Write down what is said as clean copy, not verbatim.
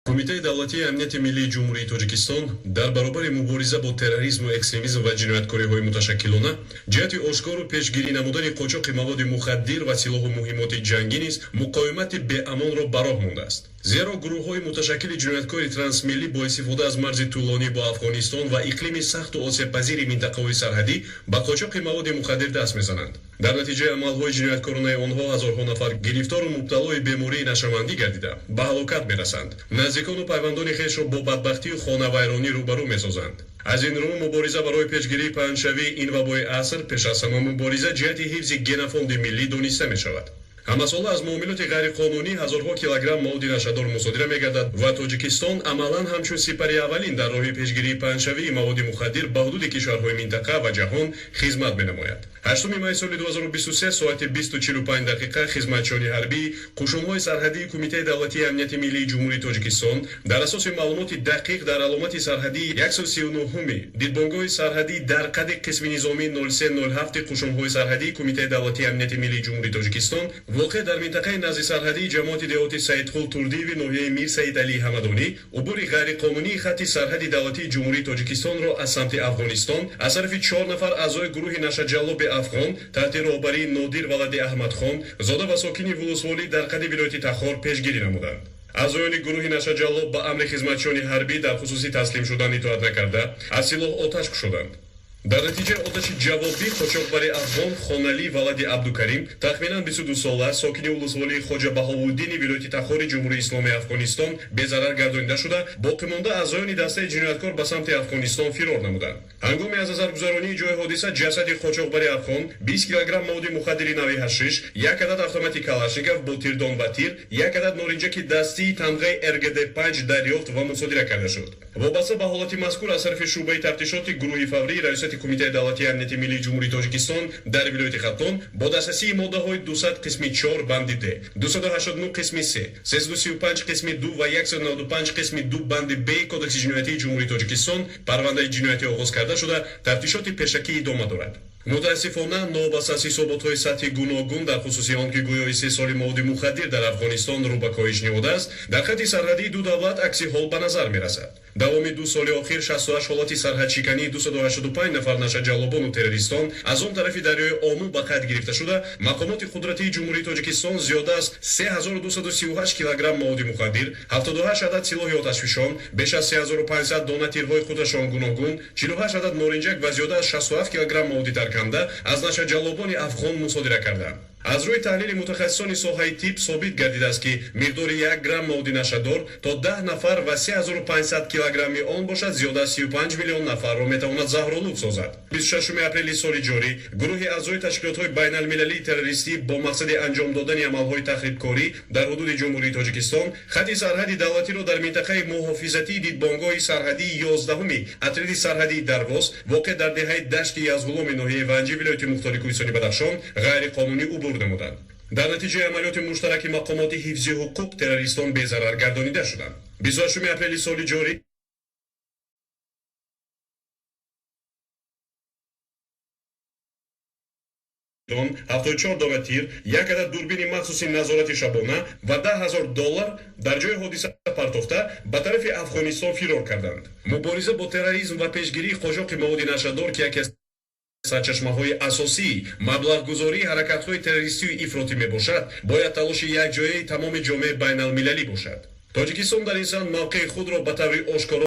Кумитаи давлатии амнияти миллии Ҷумҳурии Тоҷикистон дар баробари мубориза бо терроризму экстремизм ва ҷинояткориҳои муташаккилона ҷиҳати ошкору пешгирӣ намудани қочоқи маводи мухаддир ва силоҳу муҳиммоти ҷангӣ низ муқовимати беамонро ба роҳ мондааст. Зеро гурӯҳҳои муташаккили ҷинояткори трансмиллӣ бо истифода аз марзи тӯлонӣ бо Афғонистон ва иқлими сахту осебпазири минтақаҳои сарҳадӣ ба қочоқи маводи мухаддир даст мезананд. Дар натиҷаи амалҳои ҷинояткоронаи онҳо ҳазорҳо нафар гирифтору мубталои бемории нашъамандӣ гардида ба ҳалокат мерасанд, наздикону пайвандони хешро бо бадбахтию хонавайронӣ рӯбарӯ месозанд. Аз ин рӯ мубориза барои пешгирии паҳншавии ин вабои аср пеш аз ҳама мубориза ҷиҳати ҳифзи генофонди миллӣ дониста мешавад. Ҳамасола аз муомилоти ғайриқонунӣ ҳазорҳо килограмм маводи нашъадор мусодира мегардад ва Тоҷикистон амалан ҳамчун сипари аввалин дар роҳи пешгирии паҳншавии маводи мухаддир ба ҳудуди кишварҳои минтақа ва ҷаҳон хизмат менамояд. 8 май соли 2023 соати 20:45 хизматчиёни ҳарбии қушунҳои сарҳадии Кумитаи давлатии амнияти миллии Ҷумҳурии Тоҷикистон дар асоси маълумоти дақиқ дар аломати сарҳадии 139-уми дидбонгоҳи сарҳадии дар қади қисми низомии 0307 қушунҳои сарҳадии Кумитаи давлатии амнияти миллии Ҷумҳурии Тоҷикистон воқеъ дар минтақаи назди сарҳадии ҷамоати деҳоти Саидқул Турдиеви ноҳияи Мир Саид Алии Ҳамадонӣ убури ғайриқонунии хатти сарҳади давлатии Ҷумҳурии Тоҷикистонро аз самти Афғонистон аз тарафи 4 нафар аъзои гурӯҳи нашъаҷаллоби афғон таҳти роҳбарии Нодир валади Аҳмадхон зода ва сокини вулусволӣ дар қади вилояти Тахор пешгирӣ намуданд. Аъзоёни гурӯҳи нашъаҷаллоб ба амри хизматчиёни ҳарбӣ дар хусуси таслим шудан итоат накарда аз силоҳ оташ кушоданд. Дар натиҷаи оташи ҷавобӣ қочоқбари афғон Хоналӣ валади Абдукарим тахминан 22 сола сокини улусволии Хоҷа Баҳовуддини вилояти Тахори Ҷумҳурии Исломии Афғонистон безарар гардонида шуда, боқимонда аъзоёни дастаи ҷинояткор ба самти Афғонистон фирор намуданд. Ҳангоми аз назаргузаронии ҷои ҳодиса ҷасади қочоқбари афғон, 20 килограмм маводи мухаддири нави ҳашиш, як адад автомати Калашников бо тирдон ва тир, як адад норинҷаки дастии тамғаи РГД5 дарёфт ва мусодира карда шуд. Вобаста ба ҳолати мазкур аз тарафи шӯъбаи тафтишоти гурӯҳи фаврии раёсати Кумитаи давлатии амнияти миллии Ҷумҳурии Тоҷикистон дар вилояти Хатлон бо дастрасии моддаҳои 200 қисми 4 банди Д, 289 қисми 3, 335 қисми 2 ва 195 қисми 2 банди Б Кодекси ҷиноятии Ҷумҳурии Тоҷикистон парвандаи ҷиноятӣ оғоз карда шуда, тафтишоти пешакӣ идома дорад. Мутаассифона, новобаста аз ҳисоботҳои сатҳи гуногун дар хусуси он ки гӯё истеҳсоли маводи мухаддир дар Афғонистон рӯ ба коҳиш ниҳодааст, дар хатти сарҳадии ду давлат акси ҳол ба назар мерасад. Давоми 2 соли охир 68 ҳолати сарҳадшикании 285 нафар нашъаҷаллобону террористон аз он тарафи дарёи Ому ба қайд гирифта шуда, мақомоти қудратии Ҷумҳурии Тоҷикистон зиёда аз 3238 килограмм маводи мухаддир, 78 адад силоҳи оташфишон, беш аз 3500 дона тирҳои қудрашон гуногун, 48 адад норинҷак ва зиёда аз 67 килограмм маводи тарканда аз нашъаҷаллобони афғон мусодира карданд. Аз рӯи таҳлили мутахассисони соҳаи тиб собит гардидааст, ки миқдори 1 грамм маводи нашъадор то 10 нафар ва 3500 килограмми он бошад, зиёда аз 35 миллион нафарро метавонад заҳролуд созад. 26 апрели соли ҷорӣ гурӯҳи аъзои ташкилотҳои байналмилалии террористӣ бо мақсади анҷом додани амалҳои тахрибкорӣ дар ҳудуди Ҷумҳурии Тоҷикистон хатти сарҳади давлатиро дар минтақаи муҳофизатии дидбонгоҳи сарҳадии 11-уми отряди сарҳадии Дарвоз воқеъ дар деҳаи Дашти Язғуломи ноҳияи Ванҷи вилояти Мухтори Кӯҳистони Бадахшон ғайриқонунӣ убур намуданд. Дар натиҷаи амалиёти муштараки мақомоти ҳифзи ҳуқуқ террористон безарар гардонида шуданд. 28 апрели соли ҷорӣ 74 дона тир, як адад дурбини махсуси назорати шабона ва 10 000 доллар дар ҷои ҳодиса партофта ба тарафи Афғонистон фирор карданд. Мубориза бо терроризм ва пешгирии қочоқи маводи нашъадор, ки яке аз сарчашмаҳои асосии маблағгузории ҳаракатҳои террористию ифротӣ мебошад, бояд талоши якҷояи тамоми ҷомеаи байналмилалӣ бошад. Тоҷикистон дар ин самт мавқеи худро ба таври ошкоро